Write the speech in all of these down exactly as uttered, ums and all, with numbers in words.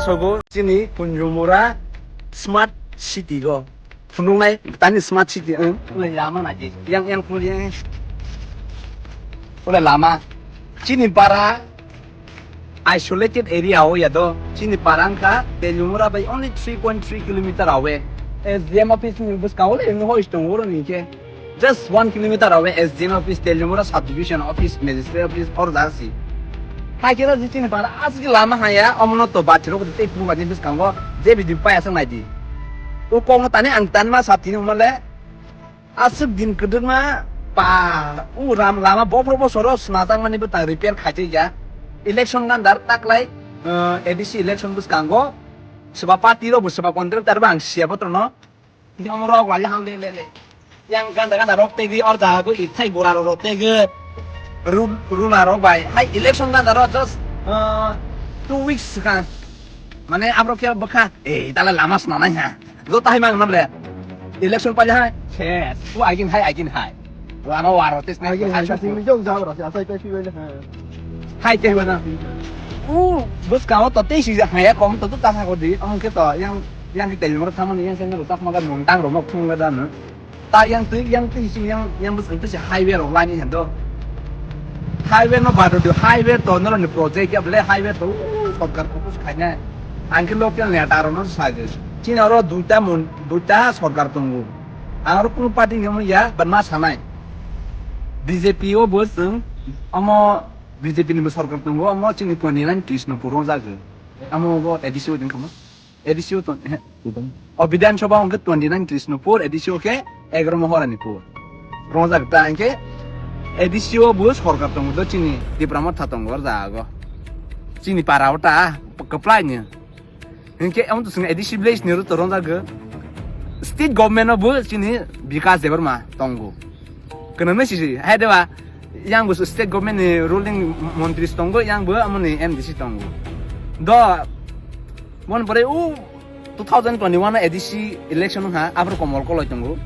Sogo chini Punjumura smart city go. Phunuknai tani smart city, ang. Ulai lama naji. Yang, yang, yang. Ulai lama. Chini para isolated area o ya do. Chini para wngkha Teliamura by only three point three kilometer away. S D M office ni bwskango le, wngwi hoi tongo oro ni khe. Just one kilometer away S D M office, Teliamura subdivision office, magistrate office, or jasi. Hai khe jati chini para asli lama haya, omono to bachirok tei phunukmani bwskango je bidi paya swk naidi. O kokno tani ang tanma sab tini hwnmale aswk din kwdwkma pa u ram lama bophro bosoro swnajak mani bwtang repair khaitwi ya. Election gandar taklai, uh, A D C election bwskango swba party rok bo swba contractor bo ang siya botrono. Yang rok lai hang le le le. Yang ganda ganda rok tegi or da go ithai bora rok tegi. Ru-, runa rok bai. Hai election ganda rok just, uh, two weeks kan. Mane abro khe bwkha. Eh, tala lama sna nai ha. Go tai mang nam le. Election pa hai. Ses. U agin hai, agin hai. Lama waro tes nai. Agin hai, sing jong jao ro, asai pe pi le ha. Hai te wana. U, bus ka to te si hai ya kom to ta ha ko di. Ang ke to yang Yang di Teliamura thamani yang sengno tak maga nung tang romok thung ga dan. Ta yang twi, yang twi si yang, yang bus itu si highway rok lani hendo. Highway no bado di highway to no ni project ya bele highway to, uh, sorkar fokus khaina. Ang ke local neta rok no sa ge. Chini oro duita mon, duita sorkar tongo. Ang oro kunu party ni ya ban ma sanai. B J P o bo chwng omo B J P ni bo sorkar tongo, omo chini twenty nine Krishnapur o jago. Amo bo A D C o din kamo. A D C o ton, he. O Bidhan Sabha hwnkhe twenty nine Krishnapur, A D C o khe egaro Maharanipur. Rongjak ta hwnkhe A D C o bo sorkar tongo do chini Tipra Motha tongo o jaga o. Chini para o ta kwplai ni. Hwnkhe omo to chwng A D C village ni ro to rongjak go. State government o bo chini Bikash Debbarma tongo. Kwno no sisi, hai deba, yang bo state government ni ruling montri tongo, yang bo amoni M D C tongo. Do, mon pore u two thousand twenty-one A D C election ha, afro komol koloi tongo.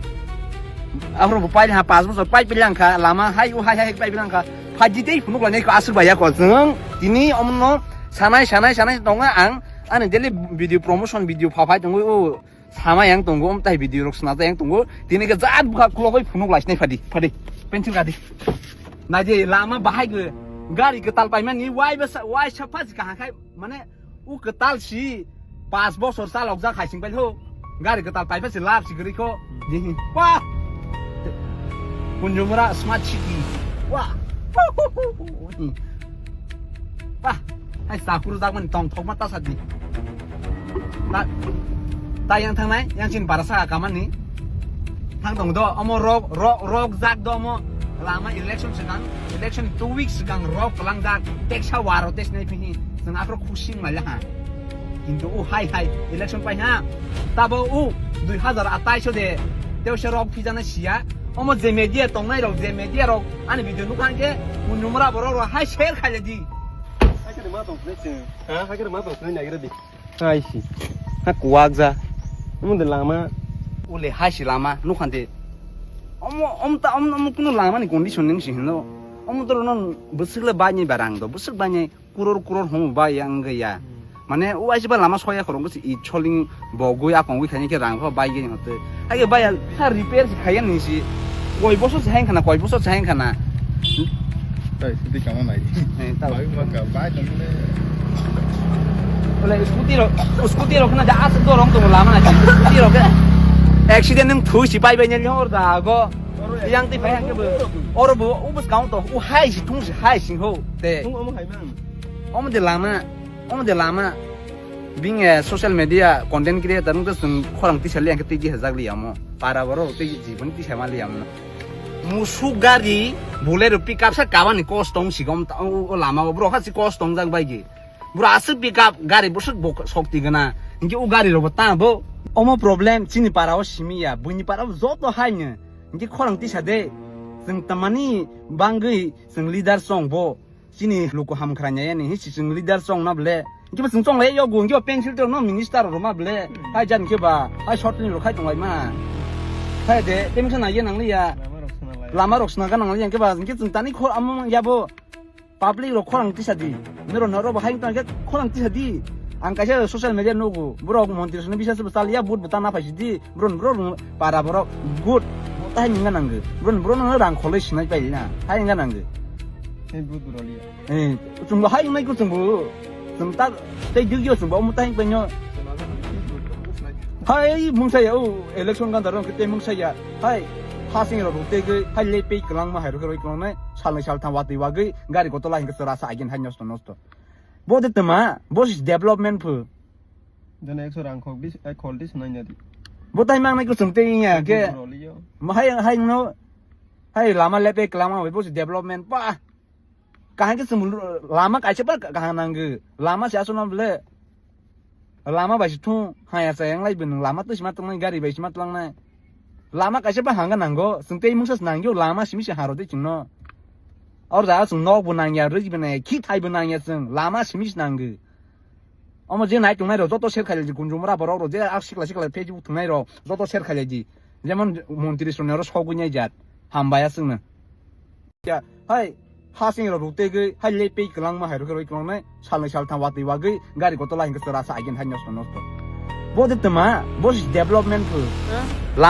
Afro bo pai ha, pas bosor pai pilang kha, lama hai u hai hai pai pilang kha. Phaji tei phunuk lai ko aswk baya ko chwng, tini omno sanai, sanai, sanai tongo ang, ani daily video promotion video pha phai tongo u. Sama yang tongo, um, tai video rok swnajak yang tongo. Tini ke jat bwkha khulo bai phunuk lai sinai phadi, phadi. Pencil kadi. Naidi lama bahai ge gari kwtal paimani wai basa, wai sapha si kaham khai, mane u kwtal si pas bosor chalok jak hai sing pai ho. Gari kwtal paipa si lab si gri kho. Dihi. Wah. Punjumura smart city. Wah. Wah, hai sakuru jak mani tong thok ma ta sa di. Ta, ta yang thang nai, yang chin barasa kamani. Thang tong do, omo rok, rok, rok jak do omo. Lama election sekan, election two weeks sekan rok kelang jak, teksa waro tes nai pini. Seng afro kusing mala ha. Kintu u hai hai, election pai ha. Tabo u dui hazar atais o de, teo se rok phijana siya. Omo je media tongnai rok, je media rok, ani video nukha hwnkhe, Punjumura borok rok hai share khaile di. Hakhe ma tong phunai se. Ha? Hakhe ma tong phunai nagira di. Hai si. Ha kuwak ja. Omo de lama. Ule hai si lama, nukha de. Omo, om ta, om, omo kuno lama ni condition ning si hino. Omo to non bwswk le bai ni barang do, bwswk bai ni. Kuror kuror hwnwi bai ya wngwi ya. Hmm. Mane o aisiba lama soya khoroknwi se i choling bogwi akongwi khaini khe rang pha bai gini hote. Hai khe bai ya, ha repair se khaiya ni si. Koi bosor se hain khana, koi bosor se hain khana. Tai sidi kama nai. Eh, ta. Bai ma ka bai tong le. Bole scooty ro, scooty ro khna ja as do rong to lama na scooty ro khe. Accident nung thui si bai bai ni hor da go. Yang ti bai hang ke bo. Oro bo u bus count to. U hai si thung si hai sing ho. Te. Thung omo hai mang. Omo de lama, omo de lama. Bing, eh, social media content creator wngkhe chwng khorang tisa le ang khe twi di hajak li amo. Para borok twi jibon tisa ma li amo. Musuk gari, Bolero pickup sa kabani kos tong sigom ta, o, o lama o borok ha si kos tong jak bai gi. Bura aswk pickup gari bwswk bo shokti gana. Hinkhe o gari rok bo ta bo. Omo problem chini para o simi ya, buini para o joto hai no. Hinkhe khorang tisa de. Chwng tamani bangwi chwng leader chong bo. Chini luku ham khwranya yani, hi si chwng leader chong na ble. Hinkhe ba chwng chong lai yago, hinkhe ba pencil to no minister rok ma ble. Hai jan hinkhe ba, hai short film rok khai tong lai ma. Hai de, temi khana ye nang liya. Lama rok sna lai. Lama rok sna ga nang liya, hinkhe ba, hinkhe chwng tani khor amo ya bo. Public rok khorang tisa di. Nero noro bo hai tong khe khorang tisa di. Ang kaisa social media nugo, borok montri songni bisas bo chaliya, vote bo tana phaisidi, bron bro para borok good. Tahai ningna nango. Bron bro no rang kholoi sinai pai na. Hai ningna nango. Hei, vote bo roliya. Eh, chwngbo hai wngnai ko chwngbo. Chwng ta tei dugyo chwngbo omo tahai paino. Hai mungsa ya o election gan daro kete mungsa ya. Hai hasing rok tei goi hai le pei kwlangma hai rok roi kwlangnai. Salnai saltham watwi wagwi gari kotola hingke chwra sa again hai nosto nosto. Bo de tma, bo si development phu. Jana ekso rang khok dis, ek khol dis nai nadi. Bo tai mang nai ko chwng tei ya ke. Roliyo. Ma hai, hai no, hai lama lepe kwlama bai bo si development pa. Kahang ke chwng lama kaisa pa kahang nanggo. Lama si asona bole. Lama bai si thung, haya sa yang lai bini lama to sima tongnai gari bai sima tongnai. Lama kaisa pa hanga nango, chwng tei mungsa nangyo lama simi si haro de chwngno. Or da chwng nok bo nangya, rwi bo nangya, khi thai bo nangya chwng, lama simi si nango. Omo je nai tongnai rok joto share khailai di, kunjumra borok rok je ak sikla sikla Facebook tongnai rok joto share khailai di. Jemon montri songni oro sogwi nai jat, hambai aswkno. Ya, hai hasing rok rutei gwi, hai le pei kwlangma hai rok roi kwlangnai, salnai saltham watwi wagwi gari kotola hingke chwra sa again hai nosto nosto. Bo de tma, bo si development phu.